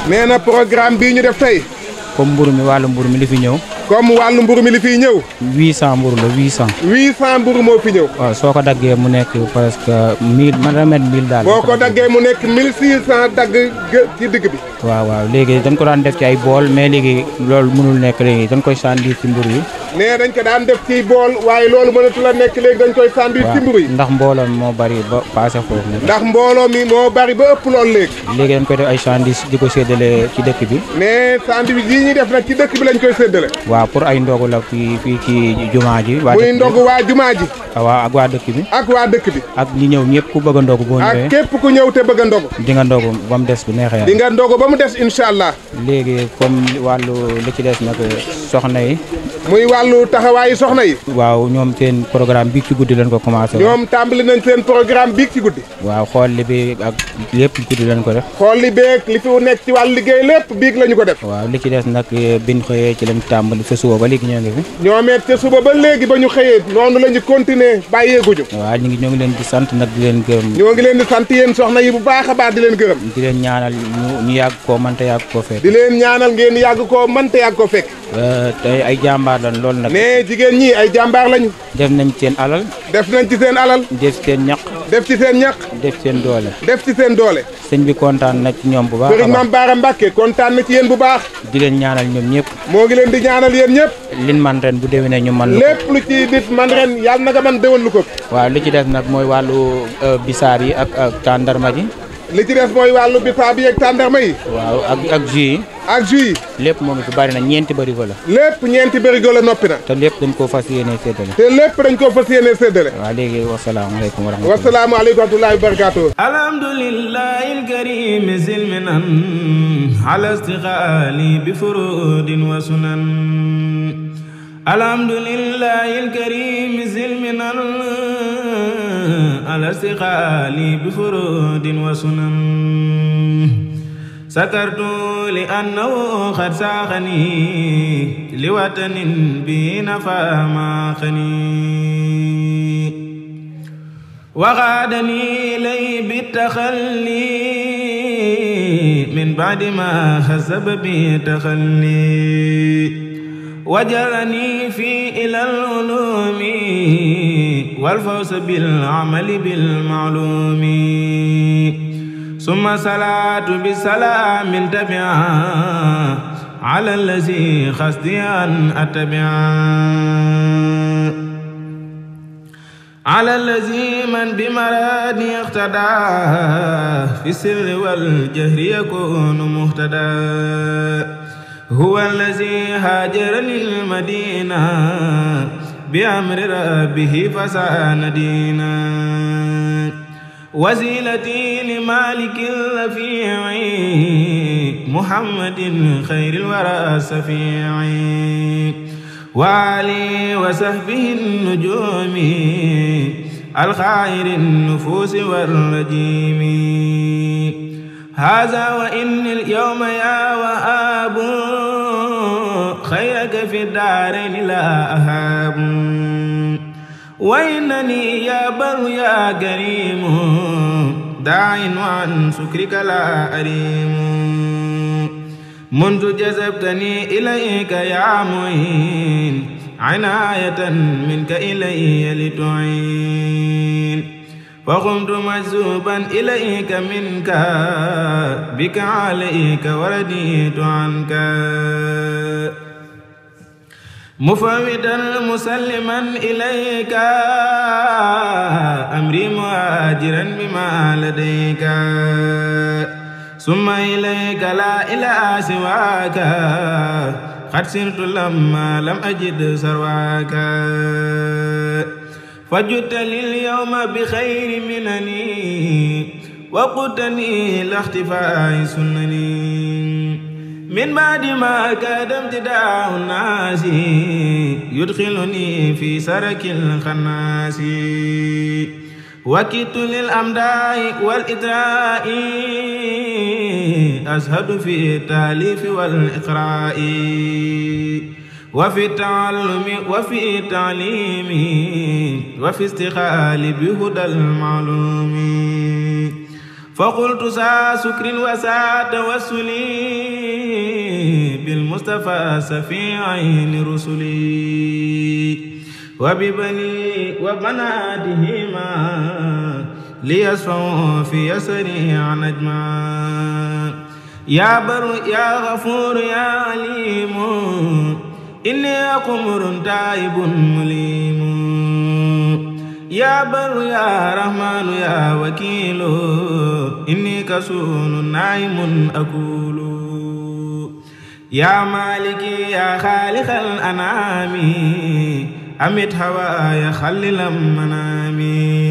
nee na programme bii ñu def tey. comme mburu mi wàllu mburu mi li fi ñëw. comme wàllu mburu mi li fiy ñëw. 800 mburu la 800. 800 mburu moo fi ñëw. waaw soo ko daggee mu nekk presque 1000 man remet 1000 daal. boo ko daggee mu nekk 1600 dagg ci digg bi. waaw léegi dañ ko daan def ci ay bool mais léegi loolu mënul nekk léegi dañ koy sànni ci mburu yi. nee dañ ko daan def ci bool waaye loolu mënatu la nekk léegi dañ koy sànni ci mburu yi. ndax mbooloo mi moo bari ba passé foofu. ndax mbooloo mi moo bari ba ëpp loolu léegi. léegi dañ koy def ay sandwich di ko séddale ci dëkk bi. nee sandwich yi ñuy def nag ci dëkk bi lañ koy séddale. waaw pour ay ndogu la fii ci jumaa ji. muy ndogu waa jumaa ji. waaw ak waa dëkk bi. ak waa dëkk bi. ak ñi ñëw ñëpp ku bëgg a ndogu boo ñëwee. ak képp ku ñëw te bëgg a ndogu. di nga ndogu ba mu des bu neexee. di nga ndogu ba mu des incha allah. léegi comme wàllu li ci des nag soxna yi. muy wàllu taxawaayu soxna yi. waaw ñoom seen programme biig ci guddi lañ ko commencé. ñoom tàmbali nañ seen programme biig ci guddi. waaw xool li bi ak lépp guddi lañ ko def. xool li beeg li fi nekk ci wàllu liggéey lépp biig lañu ko def. waaw li ci des nag biñ xëyee ci lañ tàmbali sa suba ba léegi ñoo ngi fi. ñoomeet ca suba ba léegi ba ñu xëyee noonu la ñu continuer bàyyeeguñu. waaw ñoo ngi leen di sant nag di leen gërëm. ñoo ngi leen di sant yéen soxna yi bu baax a baax di leen gërëm. di leen ñaanal ñu yàgg koo mën te yàgg koo fekk. di leen ñaanal ngeen yàgg koo mën te yàgg koo fekk. tey ay jàmbaar lañ loolu nag. mais jigéen ñi ay jàmbaar lañu. def nañ seen alal. def nañ ci seen alal. def seen ñaq. def ci seen ñaq. def seen doole. def ci seen doole. sëñ bi kontaan na ci ñoom bu baax. sëriñ Mame Bara Mbacké kontaan na ci yéen bu baax. di leen ñaanal ñoom ñëpp. moo ngi leen di ñaanal yéen ñëpp. lin man ren bu déwénee ñu man lu ko. lépp lu ci nit man ren yàlla na nga man déwén lu ko. waaw li ci des nag mooy wàllu bisaab yi ak tàndarma ji. li ci des mooy wàllu bisaab yi ak tàndarma yi. waaw ak jus yi. ak jus yi. lépp moom fi bari na ñeenti bërigo la. lépp ñeenti bërigo la noppi na. te lépp dañ koo fas yéene séddale. te lépp dañ koo fas yéene séddale. waaw léegi wasalaamaaleykum wa rahmatulah. wasalaamaaleykum wa rahmatulah wa barakaatu. alhamdulillahi alkarim zilminan ala istiqaali bi furudin wa sunan. alhamdulillahi alkarim zilminan ala istiqaali bi furudin wa sunan. sakartu li annahu qad saaxani li watanin bi nafa ma xani waxaadani lay bi taxalli من بعد ما هزب بي تخلي وجرني في إلى العلوم والفوز بالعمل بالمعلوم ثم صلاة بسلام تبعا على الذي خصدي أن أتبعا على الذي من بمرادي اقتدى في السر والجهر يكون مهتدى هو الذي هاجر للمدينة بأمر ربه فسان دينا وزيلتي لمالك الرفيع محمد خير الورى السفيع وعلي وصحبه النجوم الخير النفوس والرجيم هذا وإن اليوم يا وهاب خيرك في الدارين لا أهاب وإنني يا بر يا كريم داع وعن شكرك لا أريم منذ جذبتني إليك يا معين عناية منك إلي لتعين فقمت مجذوبا إليك منك بك عليك ورديت عنك مفوضا مسلما إليك أمري مهاجرا بما لديك ثم إليك لا إله سواك قد سرت لما لم أجد سرواك فجدت لي اليوم بخير منني وقدتني لاختفاء سنني من بعد ما كاد امتداء الناس يدخلني في سرك الخناس وكدت للأمداء والإدراء أزهد في التأليف والإقراء وفي التعلم وفي التعليم وفي استقال بهدى المعلوم فقلت سا سكر وسا توسلي بالمصطفى سفي عين رسلي وببني وبناتهما ليسفوا في يسري عن أجمع يا بر يا غفور يا عليم إني قمر تائب مليم يا بر يا رحمن يا وكيل إني كسول نائم أقول يا مالكي يا خالق الأنام أمت هواي خلل منامي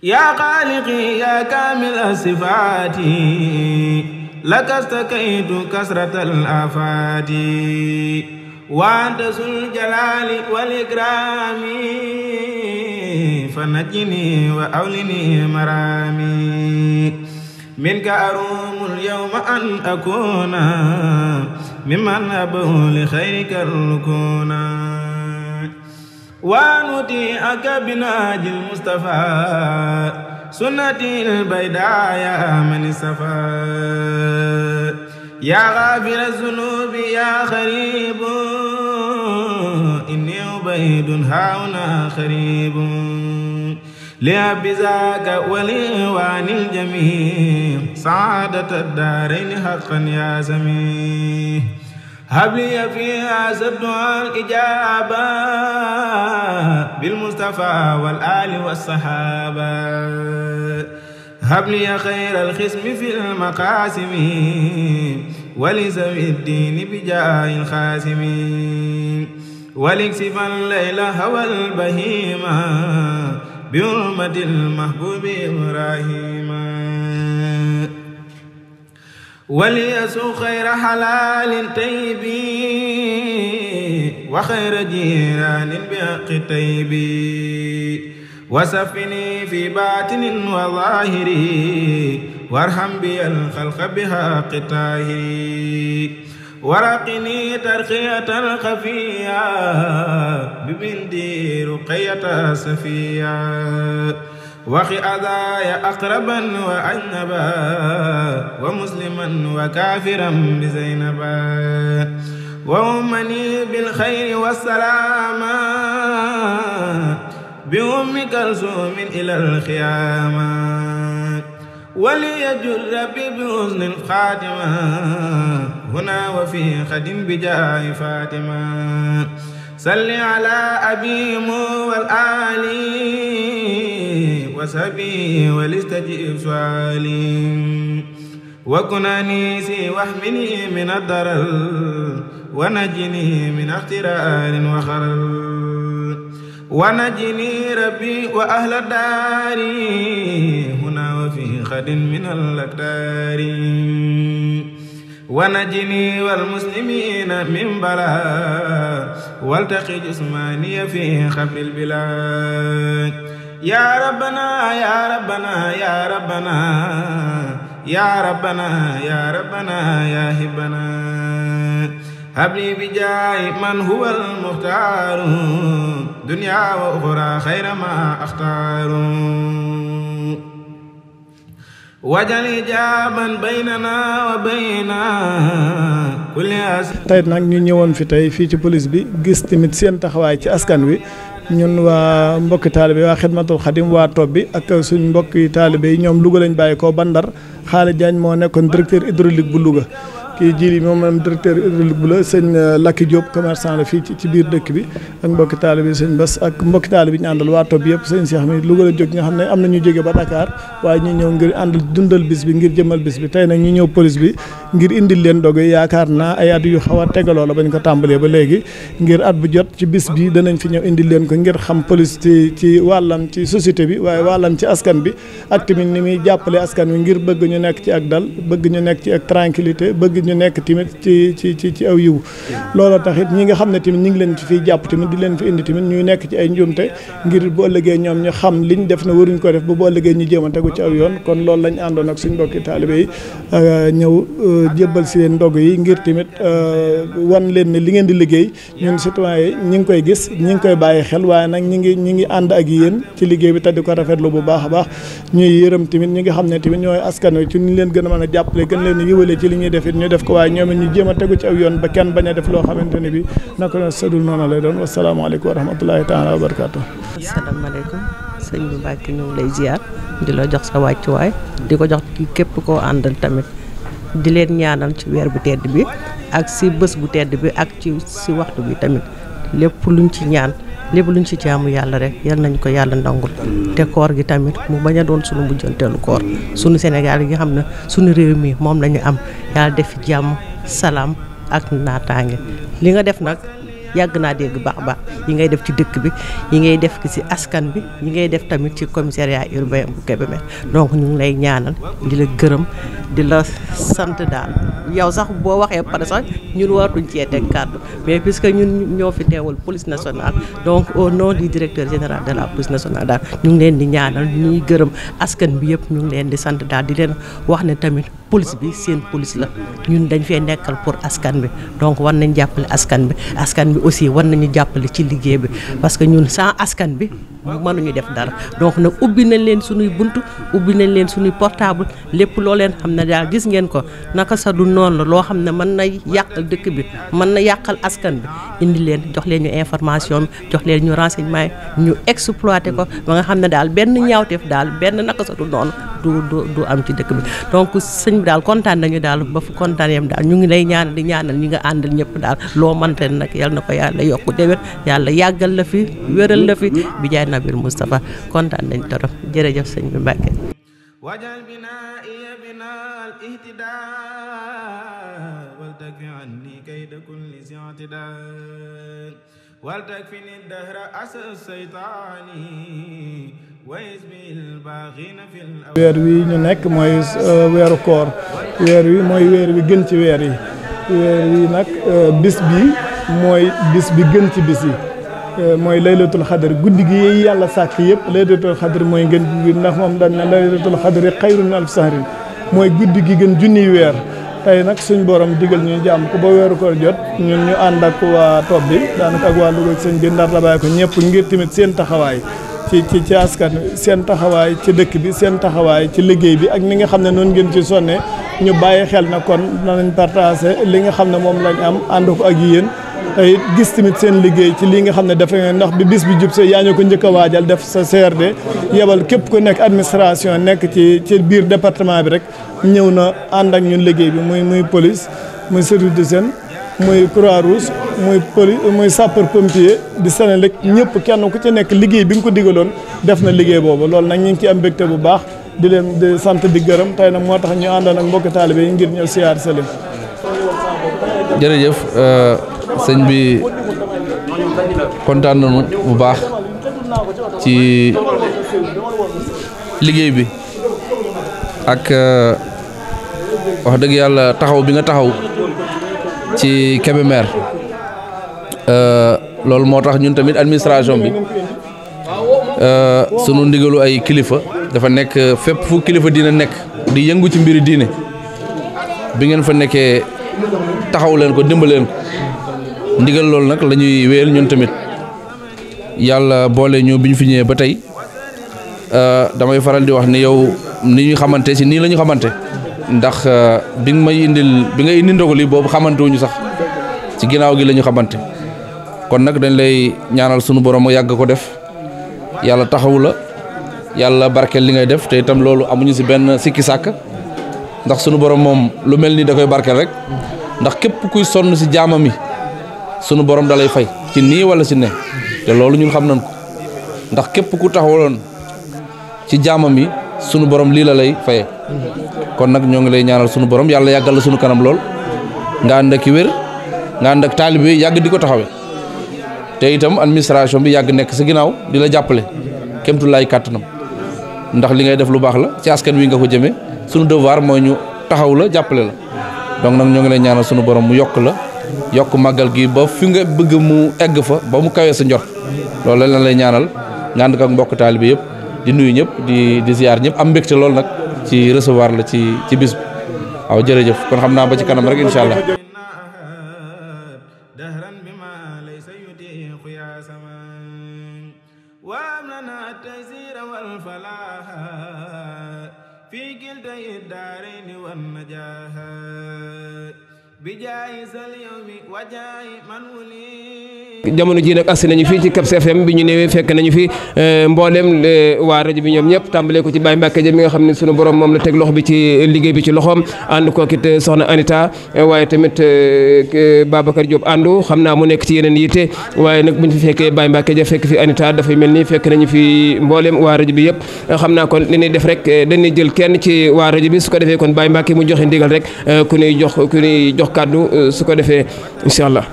يا خالقي يا كامل الصفات لك استكيت كسرة الآفات وأنت ذو الجلال والإكرام فنجني وأولني مرامي منك أروم اليوم أن أكون ممن أبو لخيرك الركونا ونطيعك بناج المصطفى سنتي البيداء يا من صفا يا غافر الذنوب يا خريب إني عبيد هاهنا خريب لأب ذاك ولإخوان الجميع سعادة الدارين حقا يا سميع هب لي في هذا الدعاء الإجابة بالمصطفى والآل والصحابة هب لي خير الخصم في المقاسم ولزوي الدين بجاه الخاسم ولكسف الليل هوى البهيمة بحرمة المحبوب إبراهيم وليسوق خير حلال طيب وخير جيران بحق طيب وسفني في باطن وظاهر وارحم بي الخلق بحق طاهر ورقني ترقية خفية ببنتي رقية صفية وقي أذايا أقربا وأجنبا ومسلما وكافرا بزينبا وأمني بالخير والسلامة بأم كلثوم إلى الخيامة وليجر ربي بحسن الخاتمة هنا وفي خدم بجاه فاطمة صل على أبي والآل وصحبه ولستجئ سؤالي وكن أنيسي واحمني من الضرر ونجني من اخترار وخرر ونجني ربي وأهل الدار هنا وفي خد من الأقدار ونجني والمسلمين من بلاء والتقي جسماني في خبر البلاد يا ربنا يا ربنا يا ربنا يا ربنا يا ربنا يا هبنا هب لي بجاه من هو المختار دنيا وأخرى خير ما أختار wajal ijaaban baynana wa bayna kulli tey nag ñu ñëwoon fi tey fii ci police bi gis tamit seen taxawaay ci askan wi ñun waa mbokki taalibe waa xidmatul xadim waa topp bi ak suñ mbokki taalibe yi ñoom Louga lañ bàyyi ko ba Ndar Xaali Jaañ moo nekkoon directeur hydraulique bu Louga kii jili moom directeur hydraulique bu la sëñ Lakki Diop commerçant la fii ci biir dëkk bi ak mbokki taalibe sëñ Bass ak mbokki taalibe ñu àndal waa topp yëpp sëñ Cheikh mi Louga la jóg nga xam ne am na ñu jóge ba Dakar waaye ñu ñëw ngir àndal dundal bis bi ngir jëmal bis bi tey nag ñu ñëw police bi ngir indil leen doge yaakaar naa ay at yu xaw a tegaloo la bañ ko tàmbalee ba léegi ngir at bu jot ci bis bi danañ fi ñëw indil leen ko ngir xam police ci wàllam ci société bi waaye wàllam ci askan bi ak tamit ni muy jàppale askan wi ngir bëgg ñu nekk ci ak dal bëgg ñu nekk ci ak tranquillité bëgg ñu nekk tamit ci aw yiw looloo tax it ñi nga xam ne tamit ñi ngi leen ci fiy jàpp tamit di leen fi indi tamit ñuy nekk ci ay njuumte ngir bu ëllëgee ñoom ñu xam liñ def na waruñ ko def bu ëllëgee ñu jéem a tegu ci aw yoon kon loolu lañ àndoon ak suñ mbokki taalibe yi ñëw jébbal si leen ndog yi ngir tamit wan leen ne li ngeen di liggéey ñun citoyen yi ñi ngi koy gis ñi ngi koy bàyyi xel waaye nag ñi ngi ànd ak yéen ci liggéey bi te di ko rafetlu bu baax a baax ñuy yërëm tamit ñi nga xam ne tamit ñooy askan wi ci ñu leen gën a mën a jàppale gën leen yëwale ci li ñuy def it ñu def ko waaye ñoom it ñu jéem a tegu ci aw yoon ba kenn bañ a def loo xamante ne bi naka la sadul noonu lay doon wasalaamaaleykum wa rahmatulahi taala wa barakaatu. asalaamaaleykum sëñ bi Mbacke ñu ngi lay ziar di la jox sa wàccuwaay di ko jox képp koo àndal tamit di leen ñaanal ci weer bu tedd bi ak si bés bu tedd bi ak si waxtu bi tamit lépp luñ ci ñaan lépp luñ ci jaamu yàlla rek yal nañ ko yàlla ndangul te koor gi tamit mu bañ a doon sunu mujjanteelu koor sunu Sénégal yi nga xam ne sunu réew mi moom lañu am yàlla def jàmm salaam ak naataange li nga def nag yàgg naa dégg baax yi ngay def ci dëkk bi yi ngay def ci askan bi yi ngay def tamit ci commissariat urbain bu Kébémer donc ñu ngi lay ñaanal di la gërëm di la sant daal yow sax boo waxee pare sax ñun waratuñ cee teg kàddu mais puisque ñun ñoo fi teewal police nationale donc au nom du directeur général de la police nationale daal ñu ngi leen di ñaanal ñuy gërëm askan bi yëpp ñu ngi leen di sant daal di leen wax ne tamit police bi seen police la ñun dañ fee nekkal pour askan bi donc war nañ jàppale askan bi aussi war nañu jàppale ci liggéey bi parce que ñun sans askan bi mënuñu def dara donc nag ubbi nañ leen suñuy buntu ubbi nañ leen suñuy portable lépp loo leen xam ne daal gis ngeen ko naka sa du noonu la loo xam ne mën na yàqal dëkk bi mën na yàqal askan bi indi leen jox leen ñu information bi jox leen ñu renseignement yi ñu exploité ko ba nga xam ne daal benn ñaawteef daal benn naka sa du noonu du am ci dëkk bi donc sëñ bi daal kontaan nañu daal ba fu kontaan yam daal ñu ngi lay ñaanal di ñaanal ñi nga àndal ñëpp daal loo mante nag yal na ko yàlla yokku déwén yàlla yàggal la fi wéral la fi bi jaay Nabil Moustapha kontaan nañ torop jërëjëf sëñ bi Mbacke wajal binaa'iya binaal ihtidaa wal takfi anni kayda kulli i'tidaa wal takfini dahra asa saytaani weer wi ñu nekk mooy weeru koor weer wi mooy weer wi gën ci weer yi weer wi nag bis bi mooy bis bi gën ci bis yi mooy laylatul xadar guddi gi yàlla sàkk yëpp laylatul xadar mooy gën gi ndax moom dañ ne laylatul xadar xayrun min alfi sahrin mooy guddi gi gën junniy weer tey nag suñ borom digal ñu jàmm ko ba weeru koor jot ñun ñu ànd ak waa topp bi daanaka ak waa Louga sëñ bi Ndar la bàyyi ko ñëpp ngir tamit seen taxawaay ci askan seen taxawaay ci dëkk bi seen taxawaay ci liggéey bi ak ni nga xam ne noonu ngeen ci sonne ñu bàyyi xel na kon danañ partagé li nga xam ne moom lañ am ànd ko ak yéen tey gis tamit seen liggéey ci lii nga xam ne dafa ngeen ndax bi bis bi jub see yaa ñu ko njëkk a waajal def sa CRD yebal képp ku nekk administration nekk ci biir département bi rek ñëw na ànd ak ñun liggéey bi muy police muy service d'hygiène muy Croix-Rouge muy sapeur pompier di Senelec ñëpp kenn ku ci nekk liggéey bi nga ko digaloon def na liggéey boobu loolu nag ñu ngi ci am mbégte bu baax di leen di sant di gërëm tey nag moo tax ñu àndoon ak mbokki taalibe yi ngir ñëw siyaar sa leen. jërëjëf sëñ bi kontaan nañu bu baax ci liggéey bi ak wax dëgg yàlla taxaw bi nga taxaw ci Kébémer loolu moo tax ñun tamit administration bi sunu ndigalu ay kilifa dafa nekk fépp fu kilifa diine nekk di yëngu ci mbiri diine bi ngeen fa nekkee taxaw leen ko dimbaleen ko ndigal loolu nag la ñuy wéyal ñun tamit yàlla boole ñu bi ñu fi ñëwee ba tey damay faral di wax ni yow ni ñu xamante si nii la ñu xamante ndax bi nga indi ndogu li boobu xamante wuñu sax ci ginnaaw gi la ñu xamante kon nag dañ lay ñaanal sunu borom a yàgg ko def yàlla taxawu la yàlla barkeel li ngay def te itam loolu amuñu si benn sikki sàkk ndax sunu borom moom lu mel nii da koy barkeel rek ndax képp kuy sonn si jaamam yi sunu borom da lay fay ci nii wala si ne te loolu ñun xam nañ ko ndax képp ku taxawaloon ci jaamam yi sunu borom lii la lay faye kon nag ñoo ngi lay ñaanal sunu borom yàlla yàggal la sunu kanam lool nga ànd ak wér nga ànd ak taalibe yi yàgg di ko taxawe te itam administration bi yàgg nekk sa ginnaaw di la jàppale kémtulaay kàttanam ndax li ngay def lu baax la ci askan wi nga ko jëmee sunu devoir mooy ñu taxaw la jàppale la donc nag ñoo ngi lay ñaanal sunu borom mu yokk la yokk màggal gi ba fi nga bëgg mu egg fa ba mu kawee sa njort loolu la lay ñaanal nga ànd ak mbokk taalibe yëpp di nuyu ñëpp di ziar ñëpp am mbégte loolu nag ci recevoir la ci bis bi waaw jërëjëf kon xam naa ba ci kanam rek incha allah. jamono ji nag agsi nañu fii ci Kebs FM bi ñu ñëwee fekk nañu fi mboolem waa rajo bi ñoom ñëpp tàmbalee ko ci Baye Mbacke Dia mi nga xam ne sunu borom moom la teg loxo bi ci liggéey bi ci loxoom ànd kookit soxna Anita waaye tamit Babacar Diop àndu xam naa mu nekk ci yeneen yitte waaye nag buñ fi fekkee Baye Mbacke Dia fekk fi Anita dafay mel ni fekk nañu fi mboolem waa rajo bi yëpp xam naa kon li ñuy def rek dañuy jël kenn ci waa rajo bi su ko defee kon Baye Mbacke mu joxe ndigal rek ku ñuy jox kàddu su ko defee incha allah.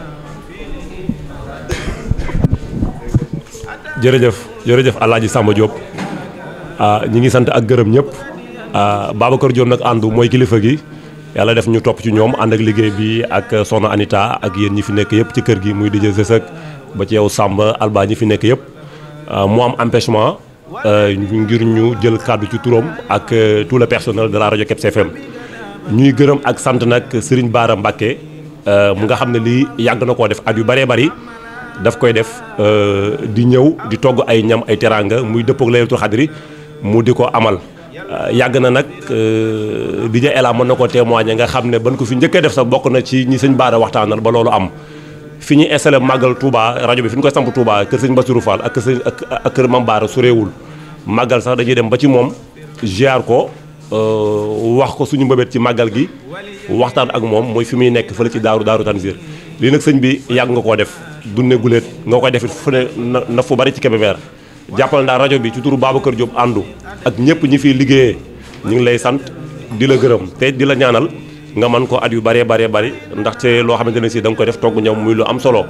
jërëjëf Alaaji Samba Diop ñi ngi sant ak gërëm ñëpp Babacar Diop nag àndu mooy kilifa gi yàlla def ñu topp ci ñoom ànd ak liggéey bi ak soxna Anita ak yéen ñi fi nekk yëpp ci kër gi muy DJ Sesek ba ci yow Samba Alba ñi fi nekk yëpp mu am empêchement ngir ñu jël kàddu ci turam ak tout le personnel de la rajo Kebs FM ñuy gërëm ak sant nag Serigne Bara Mbacké mu nga xam ne lii yàgg na koo def at yu bëree bëri daf koy def di ñëw di togg ay ñam ay teraanga muy dëppook Laylatul Xadri mu di ko amal yàgg na nag DJ Ela mën na ko témoigner nga xam ne ban ko fi njëkkee def sax bokk na ci ñi sëñ Bara waxtaanal ba loolu am fi ñu installé màggal Touba rajo bi fi ñu koy samp Touba kër sëñ Bassirou Fall ak kër Mame Bara su réewul màggal sax dañuy dem ba ci moom ziar ko wax ko suñu mbëbët ci màggal gi waxtaan ak moom mooy fi muy nekk fële ci daaru Tanzir lii nag sëñ bi yàgg nga koo def dunne guléet nga koy defit fu ne na fu bari ci Kébémer jàppal naa rajo bi ci turu Babacar Diop àndu ak ñëpp ñi fiy liggéeyee ñu ngi lay sant di la gërëm te di la ñaanal nga mën ko at yu bëree bari ndaxte loo xamante ne si da nga koy def togg ñam muy lu am solo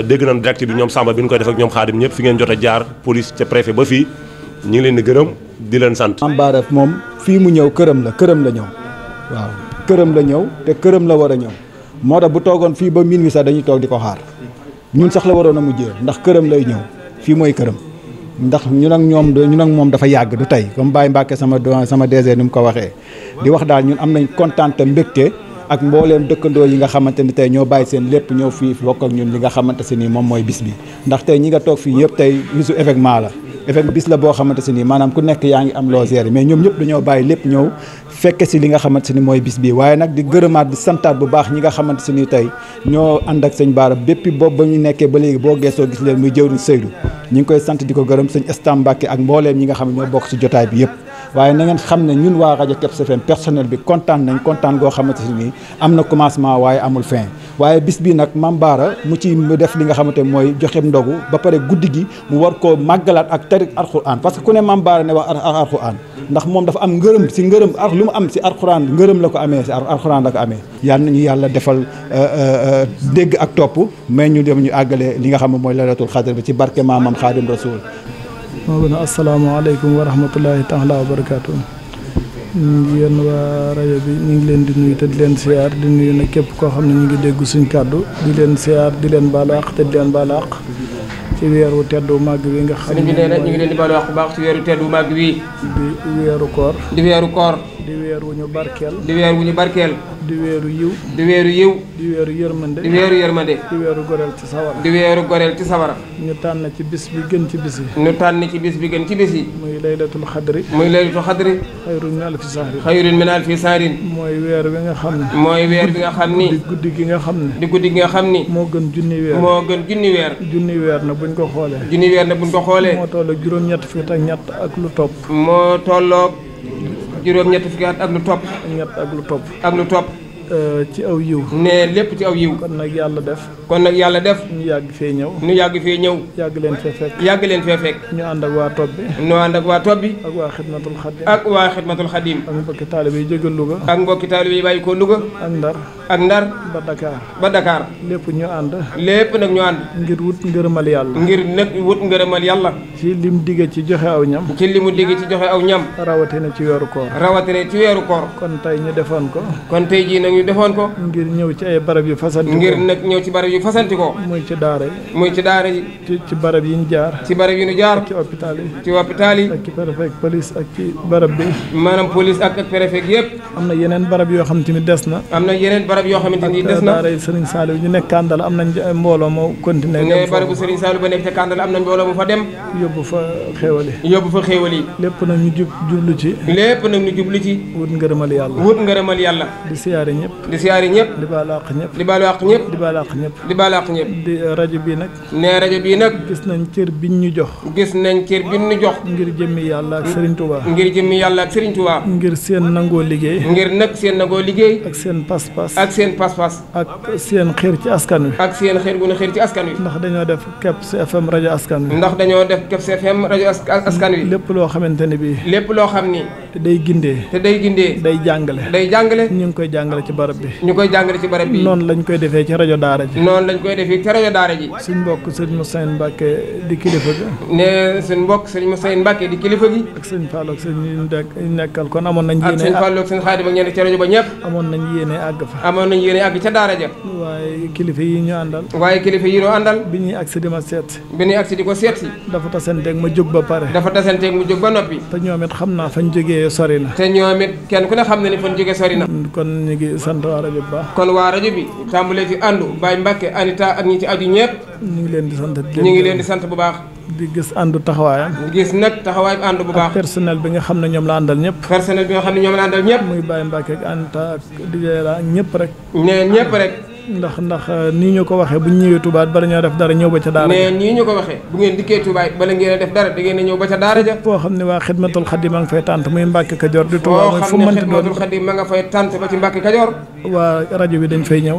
dégg nañ direct bi ñoom Samba bi ñu koy def ak ñoom Xaadim ñëpp fi ngeen jot a jaar police ca préfet ba fii ñu ngi leen di gërëm di leen sant. Mame Bara moom fii mu ñëw këram la ñëw waaw këram la ñëw te këram la war a ñëw moo tax bu toogoon fii ba minuit sax dañuy toog di ko xaar ñun sax la waroon a mujjee ndax këram lay ñëw fii mooy këram ndax ñun ak moom dafa yàgg du tey comme Baye Mbacke sama DG ni mu ko waxee di wax daal ñun am nañ kontaan te mbégte ak mbooleem dëkkandoo yi nga xamante ni tey ñoo bàyyi seen lépp ñëw fii bokk ak ñun li nga xamante si nii moom mooy bis bi ndax tey ñi nga toog fii yëpp tey bisu événement la effectivement bis la boo xamante si nii maanaam ku nekk yaa ngi am loo gérer mais ñoom ñëpp dañoo bàyyi lépp ñëw fekke si li nga xamante si ni mooy bis bii waaye nag di gërëmaat di santaat bu baax ñi nga xamante si ni tey ñoo ànd ak sëñ Bara bépp boobu ba ñu nekkee ba léegi boo geesoo gis leen muy jëwriñ Seydou ñi ngi koy sant di ko gërëm sëñ Estam Mbacke ak mbooleem ñi nga xam ne ñoo bokk si jotaay bi yëpp waaye na ngeen xam ne ñun waa rajo Kebs FM personnel bi kontaan nañ kontaan goo xamante si nii am na commencement waaye amul fin waaye bis bi nag Mame Bara mu ci def li nga xamante mooy joxe ndogu ba pare guddi gi mu war koo màggalaat ak tarik alxuraan parce que ku ne Mame Bara ne wax alxuraan ndax moom dafa am ngërëm si ngërëm lu mu am si alxuraan ngërëm la ko amee si alxuraan la ko amee yal nañu yàlla defal dégg ak topp mais ñu dem ñu àggale li nga xam ne mooy laylatul xadr bi ci barke maamam Xaadim Rasul. moo gën a asalaamaaleykum wa rahmatullahi taala wa barakaatu. yéen waa rajo bi ñu ngi leen di nuyu te di leen siyaar di nuyu nag képp koo xam ne ñu ngi dégg suñ kàddu di leen siyaar di leen baalu àq te di leen baalu àq ci weeru teddu màgg wi nga xam ne ñu ngi leen di baalu àq bu baax ci weeru teddu màgg wi di weeru koor di weeru koor di weer wu ñu barkeel di weer wu ñu barkeel di weeru yiw di weeru yiw di weeru yërmande di weeru yërmande di weeru goreel ci sawara di weeru goreel ci sawara ñu tànn ci bis bi gën ci bis yi ñu tànn ci bis bi gën ci bis yi muy laylatul xadri muy laylatul xadri xayrun min alfi sahrin xayrun min alfi sahrin mooy weer bi nga xam ne mooy weer bi nga xam ni di guddi gi nga xam ne di guddi gi nga xam ni moo gën junni weer moo gën junni weer junni weer na buñ ko xoolee junni weer na buñ ko xoolee moo tolloog juróom-ñett fukki ak ñett ak lu topp moo tolloog juróom-ñett fukki at ak lu topp ñett ak lu topp ak lu topp ci aw yiw ne lépp ci aw yiw kon nag yàlla def ñu yàgg fee ñëw yàgg leen fee fekk ñu ànd ak waa topp bi ak waa xidmatul xadim ak waa xidmatul xadim ak mbokki taalibe yi jóge Louga ak mbokki taalibe yi bàyyi ko Louga ak Ndar ba Dakar lépp ñu ànd nag ñu ànd ngir wut ngërëmal yàlla ci lim digge ci joxe aw ñam rawatina ci weeru koor kon tey ñu defoon ko ñu defoon ko ngir ñëw ci ay barab yu fasanti ko ngir nag ñëw ci barab yu fasanti ko muy ci daara yi ci barab yi ñu jaar ci hôpital yi ak ci préfet police ak ci barab bi maanaam police ak préfet yëpp am na yeneen barab yoo xamante ni des na daara yi Serigne Saliou ñu nekk Kandala am nañ mbooloo moo continuer ne barabu Serigne Saliou ba nekk ca Kandala am nañ mbooloo mu fa dem yóbbu fa xéewal yi lépp nag ñu jublu ci wut ngërëmal yàlla di siyaare ñëpp di baalu àq ñëpp di rajo bii nag gis nañ cër biñ ñu jox ngir jëmmi yàlla ak Serigne Touba ngir seen nangoo liggéey ak seen pas-pas ak seen xeer ci askan wi ndax dañoo def Kebs FM rajo askan wi lépp loo xamante ne bii loo xam ni te day gindee day jàngale ñu ngi koy jàngale ci barab bi noonu lañ koy defee ci rajo daara ji suñ mbokk sëriñ Moussa Mbacke di kilifa gi suñ mbokk sëriñ Moussa Mbacke di kilifa gi ak sëñ Fallou ak sëñ nekkal kon amoon nañ yéene ak sëñ Fallou ak sëñ Xaadim ak ñenn ci rajo ba ñëpp amoon nañ yéene àgg ca daara ja waaye kilifa yi ñu àndal bi ñuy agsi di ma seet di ko seet si dafa tasanteeg ma jóg ba pare mu jóg ba noppi te ñoom it xam naa fañ jógee sori na te ñoom it kenn ku ne xam na ni fañ jógee sori na kon ñu ngi sant waa rajo bu baax kon waa rajo bi tàmbalee ci àndu Baye Mbacke Anita ak ñi ci aju ñëpp ñu ngi leen di sant bu baax di gis àndu taxawaayam gis nag taxawaay ànd bu baax personnel bi nga xam ne ñoom la àndal ñëpp muy Baye Mbacke ak Anita ak DJ la ñëpp rek ndax nii ñu ko waxee bu ñu ñëwee Touba bala ñoo def dara ñëw ba ca daara ja nii ñu ko waxee bu ngeen dikkee Touba bala ngeen def dara da ngeen ñëw ba ca daara ja foo xam ne waa xidmatul xadim ma nga fay tànt muy Mbàkke Kajoor di Touba mooy fu mënti doon xidmatul xadim ma nga fay tànt ba ci Mbàkke Kajoor waa rajo bi dañ fay ñëw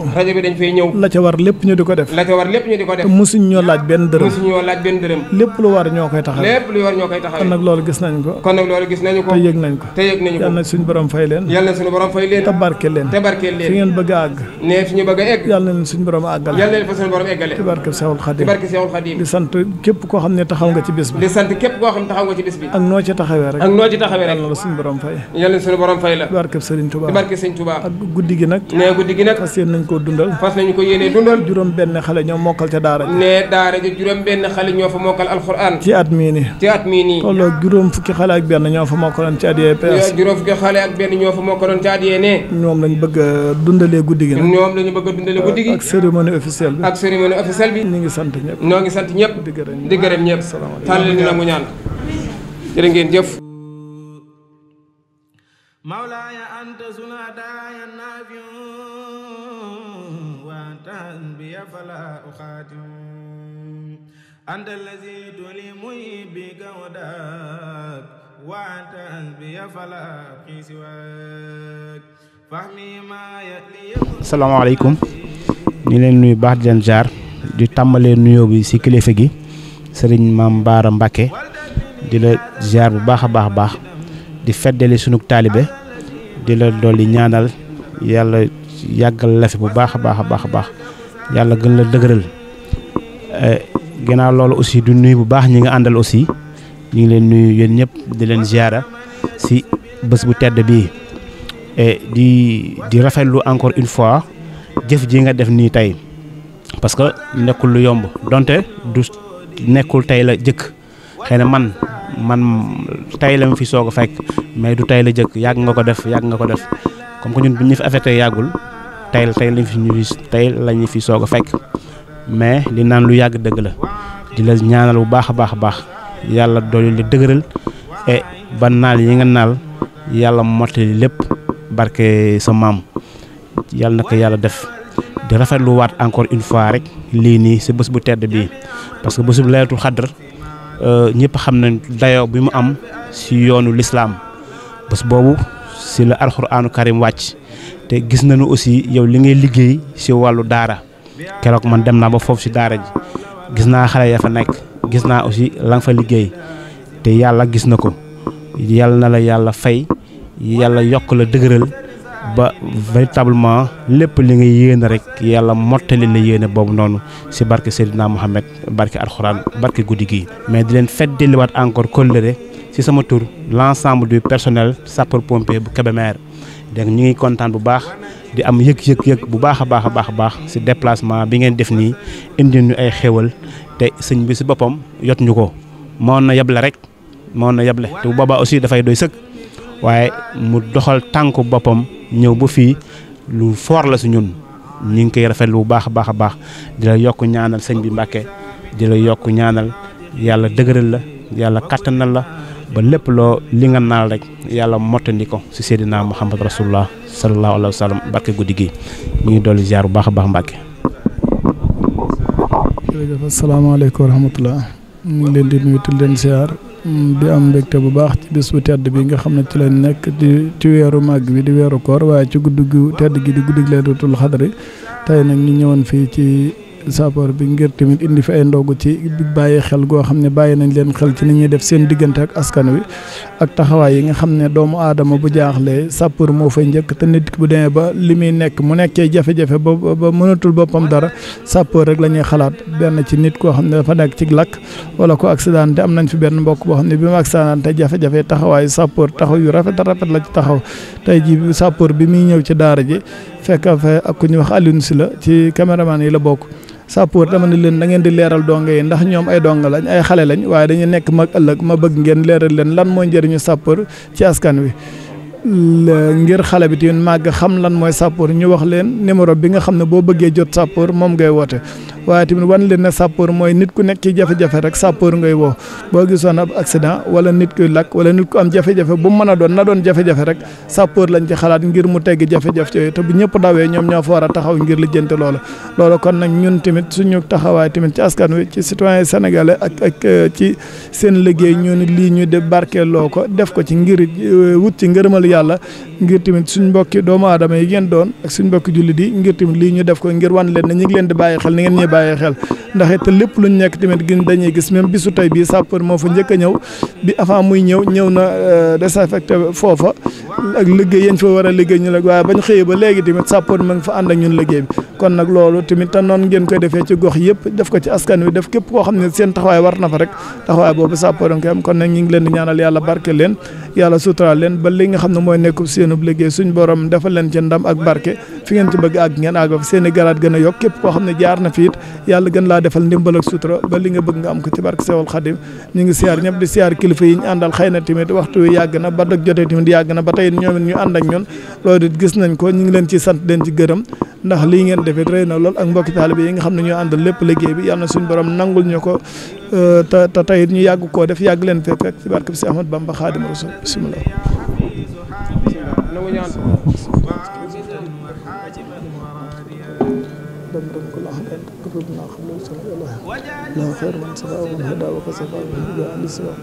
la ca war lépp ñu di ko def te mosuñ ñoo laaj benn dërëm lépp lu war ñoo koy taxawee kon nag loolu gis nañ ko te yëg nañ ko yal na suñu borom fay leen te barke leen fi ngeen bëgg a àgg yàlla na suñu borom àggale ci barke Seexul Xadim di sant képp koo xam ne taxaw nga ci bis bi ak noo ci taxawee rek yàlla na la suñu borom fay ci barke Serigne Touba ak guddi gi nag fas yéene nañ koo dundal juróom benn xale ñoo mokkal ca daara ji juróom benn xale ñoo fa mokkal alxuraan ci at mii nii tolloo juróom fukki xale ak benn ñoo fa mokkaloon ci at yee PS ñoom lañ bëgg a dundalee guddi gi nag ak cérémonie officielle bi ñu ngi sant ñëpp di gërëm ñëpp tàllal ñu nangu ñaan jërë ngeen jëf. مولاي أنت سنداي النافع وأنت حسبي فلا أخاتم أنت الذي تلمي بك وداك وأنت حسبي فلا أبقي سواك فهمي ما يألي. salaamaaleykum ñu leen nuyu baax di leen jaar di tàmbalee nuyoo bi ci kilifa gi Serigne Mame Bara Mbacké di la jaar bu baax a baax di feddali sunu taalibe di la dolli ñaanal yàlla yàggal la fi bu baax a baax yàlla gën la dëgëral ginnaaw loolu aussi du nuyu bu baax ñi nga àndal aussi ñu ngi leen nuyu yéen ñëpp di leen ziara ci bés bu tedd bii di rafetlu encore une fois jëf ji nga def nii tey parce que nekkul lu yomb donte du nekkul tey la jëkk xëy na man tey la mu fi soog a fekk mais du tey la jëkk yàgg nga ko def comme que ñun bu ñu fi affecté yàggul tey la ñu fi soog a fekk mais li naan lu yàgg dëgg la di la ñaanal bu baax a baax yàlla doolu la dëgëral et ba naal yi nga naal yàlla mottali lépp barke sa maam yàlla na ko yàlla def di rafetlu waat encore une fois rek lii nii si bés bu tedd bii parce que bés bu laylatul xadr ñëpp xam nañ dayoo bi mu am si yoonu lislaam bés boobu si la alxuraanu karim wàcc te gis nañu aussi yow li ngay liggéey si wàllu daara keroog man dem naa ba foofu si daara ji gis naa xale ya fa nekk gis naa aussi la nga fa liggéey te yàlla gis na ko yàlla na la yàlla fay yàlla yokk la dëgëral ba véritablement lépp li nga yéene rek yàlla mottali la yéene boobu noonu si barke Seydina Mohamed barke alxuraan barke guddi gi. mais di leen feddaliwaat encore kóllëre si sama tur l'ensemble du personnel sapeur pompier bu Kébémer donc ñu ngi kontaan bu baax di am yëg bu baax a baax si déplacement bi ngeen def nii indi ñu ay xéwal te sëñ bi si boppam yot ñu ko moo na yeble rek moo na yeble te bu boobaa aussi dafay doy sëkk waaye mu doxal tànku boppam ñëw ba fii lu foor la si ñun ñu ngi koy rafetlu bu baax a baax di la yokk ñaanal sëñ bi Mbàkke di la yokk ñaanal yàlla dëgëral la yàlla kattanal la ba lépp loo li nga naal rek yàlla mottandi ko si Seydina Muhammad rasulullah sallallahu alayhi wa sallam barke guddi gi ñu ngi dolli ziar bu baax a baax Mbàkke. jërëjëf asalaamaaleykum wa rahmatullah ñu ngi leen di nuyu te leen ziar di am mbégte bu baax ci bés bu tedd bi nga xam ne ci lañ nekk di ci weeru màgg bi di weeru koor waaye ci guddi gu tedd gi di guddi laylatul xadri tey nag ñu ñëwoon fii ci sapeur bi ngir tamit indi fi ay ndogu ci bàyyi xel goo xam ne bàyyi nañ leen xel ci ni ñuy def seen diggante ak askan wi ak taxawaay yi nga xam ne doomu aadama bu jaaxlee sapeur moo fay njëkk te nit bu demee ba li muy nekk mu nekkee jafe-jafe ba mënatul boppam dara sapeur rek la ñuy xalaat benn ci nit koo xam ne dafa nekk ci lakk wala ko accidenté am nañ fi benn mbokk boo xam ne bi mu accidenté jafe-jafe taxawaayu sapeur taxaw yu rafet la ci taxaw tey ji sapeur bi muy ñëw ci daara ji fekk fa ak ku ñuy wax Alioune si la ci caméraman yi la bokk sapeur dama ne leen da ngeen di leeral donga yi ndax ñoom ay donga lañ ay xale lañ waaye dañuy nekk mag ëllëg ma bëgg ngeen leeral leen lan mooy njëriñu sapeur ci askan wi ngir xale bi tamit màgg xam lan mooy sapeur ñu wax leen numéro bi nga xam ne boo bëggee jot sapeur moom ngay woote waaye tamit wan leen ne sapeur mooy nit ku nekk ci jafe-jafe rek sapeur ngay woo boo gisoon ab accident wala nit kuy lakk wala nit ku am jafe-jafe bu mu mën a doon na doon jafe-jafe rek sapeur lañ ci xalaat ngir mu tegg jafe-jafe yooyu te bu ñëpp dawee ñoom ñoo fa war a taxaw ngir lijjanti loolu kon nag ñun tamit suñu taxawaay tamit ci askan wi ci citoyen sénégalais ak ci seen liggéey ñu ni lii ñu de barkeeloo ko def ko ci ngir wut ci ngërëmal yàlla ngir tamit suñ mbokki doomu aadama yi ngeen doon ak suñ mbokki jullit yi ngir tamit lii ñu def ko ngir wan leen ne ñu ngi leen di bàyyi xel ni ngeen ñuy bàyyi xel ndax it lépp luñ nekk tamit gën dañuy gis même bisu tey bii sapeur moo fa njëkk a ñëw bi avant muy ñëw na désaffecté foofa ak liggéey yañ fa war a liggéey ñu la waaye bañ xëyee ba léegi tamit sapeur ma ngi fa ànd ak ñun liggéey bi kon nag loolu tamit te noonu ngeen koy defee ci gox yëpp def ko ci askan wi def képp koo xam ne seen taxawaay war na fa rek taxawaay boobu sapeur nga koy am kon nag ñu ngi leen di ñaanal yàlla barke leen yàlla suturaal leen ba li nga xam ne mooy nekk seenub liggéey suñ borom defal leen ci ndam ak barke fi ngeen ci bëgg àgg ngeen àgg fa seen i garaat gën a yokk képp koo xam ne jaar na fi it yàlla gën laa defal ndimbal ak sutura ba li nga bëgg nga am ko ci barke Sewal Xadim ñu ngi siyaar ñëpp di siyaar kilifa yi ñu àndal xëy na tamit waxtu wi yàgg na ba dog jotee tamit yàgg na ba tey ñoom it ñu ànd ak ñun loolu it gis nañ ko ñu ngi leen ci sant leen ci gërëm ndax lii ngeen defit rëy na lool ak mbokki taalibe yi nga xam ne ñoo àndal lépp liggéey bi yàlla na suñu borom nangul ñu ko te tayit ñu yàgg koo def yàgg leen fee fekk ci barke bi si Ahmad Bamba Xaadimu Rasuul bismillah لا خير من سبا ومن هدى وكسبا ومن هدى عن السبا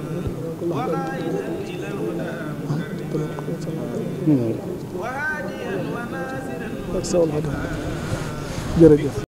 jërëjëf